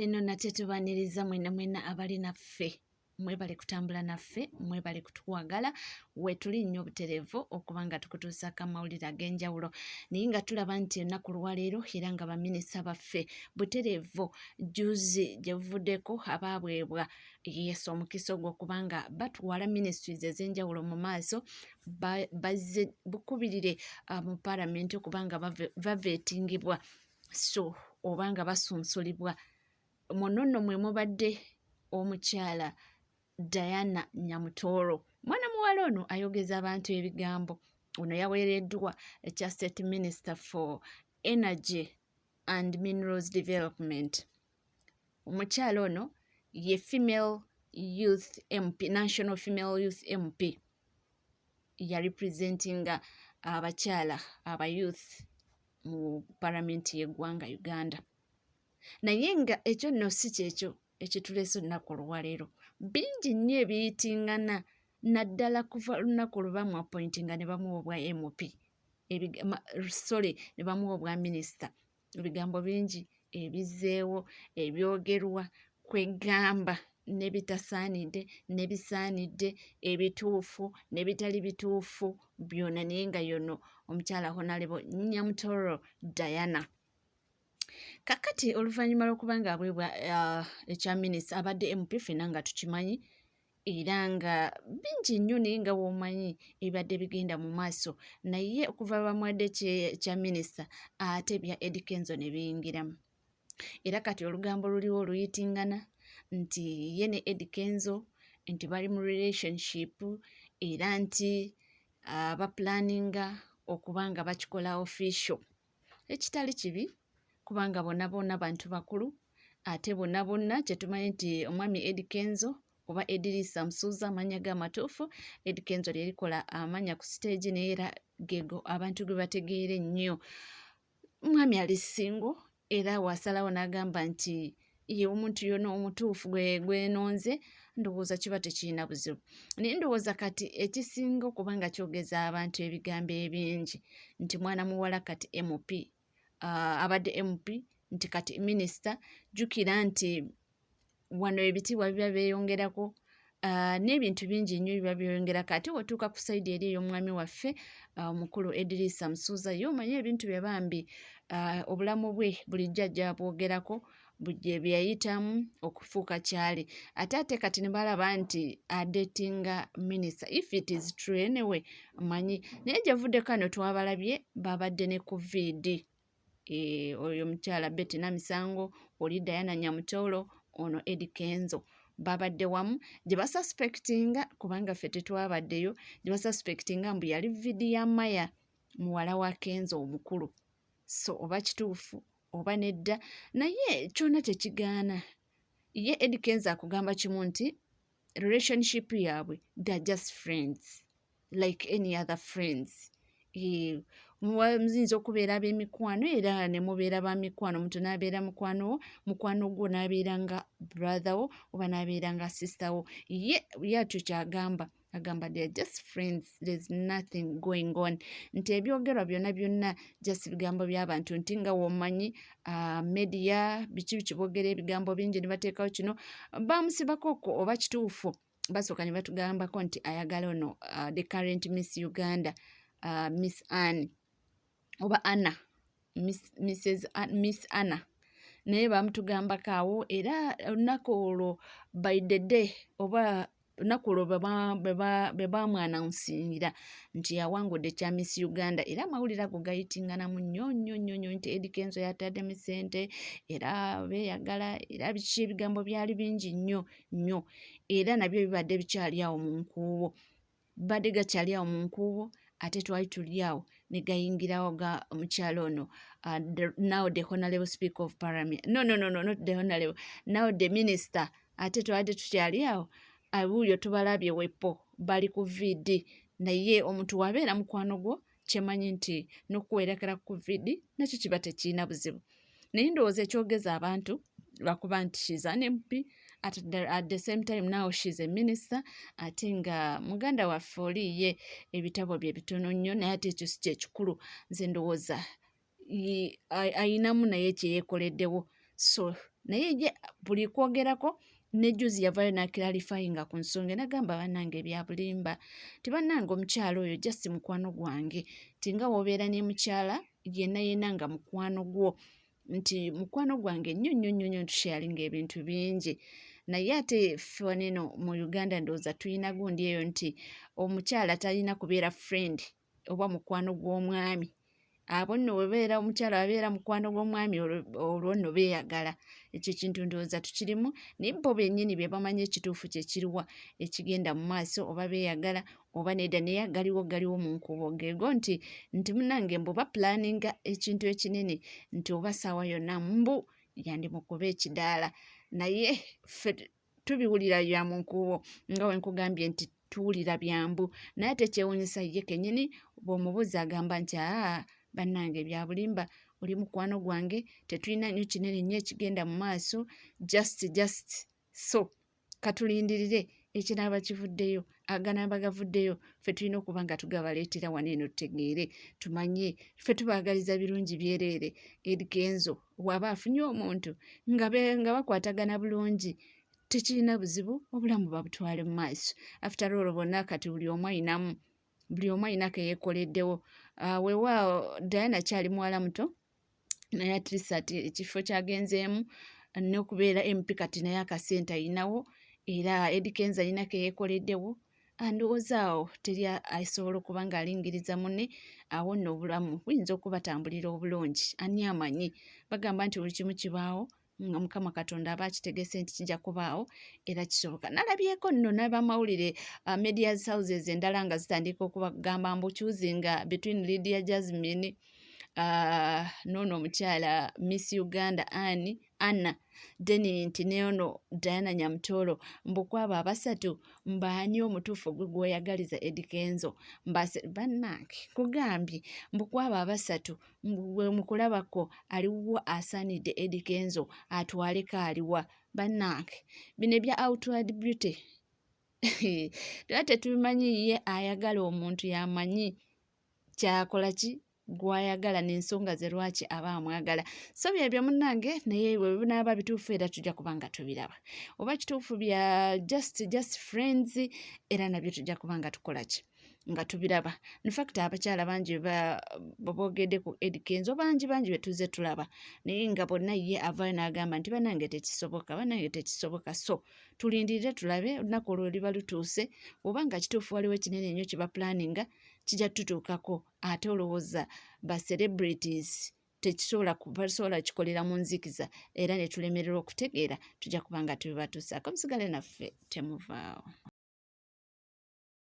Kale nno nate tubaaniriza mwenna mwenna abali naffe. Mwebale kutambula naffe, mwebale kutuwagala. Weetuli nnyo obutereevu okuba nga tukutuusaako amawulire ag'enjawulo. Naye nga tulaba nti olunaku lwaleero era nga baminisita baffe butereevu jjuuzi gye buvuddeko abaabwebwa Yesu omukisa ogw'okuba nga batwala ministries ez'enjawulo mu maaso bazze bukubirire mu palamenti okuba nga baveetingibwa so oba nga basunsulibwa. Muno nno mwe mubadde omukyala Diana Nyamutooro. Mwana muwala ono ayogeza abantu ebigambo. Ono yaweereddwa ekya State Minister for Energy and Minerals Development. Omukyala ono ye Female Youth MP, National Female Youth MP. Ya representinga abakyala aba youth mu palamenti y'eggwanga Uganda. Naye nga ekyo nno si kyekyo ekituleese olunaku olwaleero. Bingi nnyo ebiyitingana naddala kuva lunaku lwe bamuappointinga ne bamuwa obwa MP, sorry, ne bamuwa obwa minisita. Ebigambo bingi ebizzeewo ebyogerwa kwegamba n'ebitasaanidde n'ebisaanidde, ebituufu n'ebitali bituufu byonna, naye nga y'ono omukyala Honorable Nyamutooro Diana. Kakati oluvannyuma lw'okuba nga aweebwa ekya minisita, abadde MP ffenna nga tukimanyi era nga bingi nnyo, naye nga w'omanyi ebibadde bigenda mu maaso, naye okuva bamuwadde ekya minisita ate ebya Eddy Kenzo ne biyingiramu. Era kati olugambo luliwo oluyitingana nti ye ne Eddy Kenzo nti bali mu relationship era nti bapulaninga okuba nga bakikola official. Ekitali kibi kubanga bonna bonna bantu bakulu ate bonna bonna kye tumanyi nti omwami Eddy Kenzo oba Edirisa Musuuza amannya ge amatuufu, Eddy Kenzo lye likola amannya ku siteegi naye era gego abantu ge bategeera ennyo. Mwami ali single era w'asalawo n'agamba nti ye omuntu y'ono omutuufu gwe gwenonze, ndowooza kiba tekirina buzibu. Naye ndowooza kati ekisinga okuba nga kyogeza abantu ebigambo ebingi nti mwana muwala kati MP, abadde MP nti kati minisita, jjukira nti wano ebitiibwa biba byeyongerako n'ebintu bingi nnyo biba byeyongerako. Ate bw'otuuka ku side eri ey'omwami waffe omukulu Edirisa Musuuza, ye omanyi ebintu bye bambi obulamu bwe bulijjo ajja abwogerako bye yayitamu okufuuka ky'ali. Ate kati ne balaba nti adeetinga minisita, if it is true anyway mmanyi, naye gye buvuddeko ano twabalabye babadde ne ku VD. Oyo omukyala Betty Namisango, oli Diana Nyamutooro, ono Eddy Kenzo babadde wamu gye basuspectinga kubanga ffe tetwabaddeyo, gye basuspectinga mbu yali VD ya Maya muwala wa Kenzo omukulu. So oba kituufu oba nedda, naye kyonna tekigaana. Ye Eddy Kenzo akugamba kimu nti relationship yaabwe they are just friends like any other friends. Muyinza okubeera ab'emikwano era ne mubeera ba mikwano, omuntu n'abeera mukwano wo, mukwano gwo n'abeera nga brother wo oba n'abeera nga sister wo. Ye atyo ky'agamba, agamba they are just friends, there is nothing going on. Nti ebyogerwa byonna byonna just bigambo by'abantu nti nga w'omanyi media biki biki boogera ebigambo bingi ne bateekawo kino, baamusibako okwo oba kituufu basooka ne batugambako nti ayagala ono the current Miss Uganda, Miss Anne oba Anna, Miss, Mrs. Miss Anna, naye baamutugambako awo era olunaku olwo by the day oba olunaku olwo bwe baamwanawunsingira nti yawangudde ekya Miss Uganda, era amawulire ago gayitinganamu nnyo nnyo nnyo nnyo nti Eddy Kenzo yataddemu ssente era beeyagala era biki, ebigambo byali bingi nnyo nnyo era nabyo bibadde bikyali awo mu nkuubo, bibadde gakyali awo mu nkuubo ate twali tuli awo ne gayingirawo ga omukyala ono now the honorable speaker of parliament, no, no, no, no, not the honorable, now the minister. Ate twabadde tukyali awo abuuyo tubalabye wepo bali ku VD, naye omuntu wabeera mukwano gwo kyemanyi nti n'okuwerekera ku VD nakyo kiba tekirina buzibu. Naye ndowooza ekyogeza abantu lwakuba nti she's an MP at the same time now she's a minister, ate nga muganda waffe oli ye ebitabo bye bitono nnyo, naye ate ekyo si kyekikulu. Nze ndowooza ayinamu naye kye yeekoleddewo so Naye ye buli kwogerako ne jjuuzi yavaayo n'aclarifyinga ku nsonga nagamba, bannange ebya bulimba, ti bannange omukyala oyo just mukwano gwange, ti nga w'obeera ne mukyala yenna yenna nga mukwano gwo, nti mukwano gwange nnyo nnyo nnyo nnyo, tusharinga ebintu bingi. Naye ate ffe wano eno mu Uganda ndowooza tulina gundi eyo nti omukyala talina kubeera friend oba mukwano gw'omwami. Abo nno webeera omukyala abeera mukwano gw'omwami, olwo nno beeyagala. Ekyo ekintu ndowooza tukirimu, naye bo bennyini be bamanyi ekituufu kye kiruwa ekigenda mu maaso, oba beeyagala oba nedda. Naye galiwo galiwo mu nkubo geego nti munnange mbu baplanninga ekintu ekinene, nti oba ssaawa yonna mbu yandimukuba ekidaala. Naye ffe tubiwulira bya mu nkubo, nga we nkugambye nti tuwulira byambu. Naye ate kyewuunyisa, ye kennyini bw'omubuuza agamba nti, "Aa, bannange, bya bulimba, oli mukwano gwange, tetulina nnyo kinene nnyo ekigenda mu maaso, just." So katulindirire ekinaaba kivuddeyo, aganaaba gavuddeyo, ffe tulina okuba nga tugabaleetera wano eno tutegeere, tumanye. Ffe tubaagaliza birungi byereere. Eddy Kenzo bw'aba afunye omuntu nga bakwatagana bulungi, tekirina buzibu, obulamu babutwale mu maaso. After all, bonna kati buli omu ayinamu, buli omu ayina ke yeekoleddewo. Weewaawo Diana kyali muwala muto, naye at least ati ekifo kyagenzeemu n'okubeera MP, kati naye akasente ayinawo, era Eddy Kenzo alina ke yeekoleddewo. Ndowooza awo teri asobola okuba ng'alingiriza munne. Awo nno obulamu buyinza okubatambulira obulungi. Ani amanyi? Bagamba nti buli kimu kibaawo nga Mukama Katonda aba akitegese nti kijja kubaawo, era kisoboka. Nalabyeko nno n'abamawulire, media houses endala nga zitandika okubagamba mbu choosing between Lydia Jasmine n'ono omukyala Miss Uganda Ann Anna, then nti n'ono Diana Nyamutoro, mbu kwabo abasatu mbaani omutuufu gwe gw'oyagaliza Eddy Kenzo. Mbase bannange, kugambye mbu kwabo abasatu gwe mukulabako aliwo asaanidde Eddy Kenzo atwaleko aliwa? Bannange, bino ebya outward beauty tuba tetubimanyi. Ye ayagala omuntu yamanyi kyakola ki gwayagala n'ensonga ze lwaki aba amwagala. So byebyo munnange, naye bwe binaaba bituufu era tujja kuba nga tubiraba, oba kituufu bya just friends, era nabyo tujja kuba nga tukola ki, nga tubiraba. Infact abakyala bangi boogedde ku Eddy Kenzo, bangi bangi betuze tulaba, naye nga bonna ye avaayo n'agamba nti bannange tekisoboka, bannange tekisoboka. So tulindirire tulabe olunaku olwo liba lutuuse, oba nga kituufu waliwo ekinene ennyo kye baplanninga, kijja tutuukako. Ate olowooza ba celebrities tekisobola, basobola kikolera mu nzikiza era ne tulemererwa okutegeera? Tujja kuba nga tubibatuusaako. Musigale naffe, temuvaawo.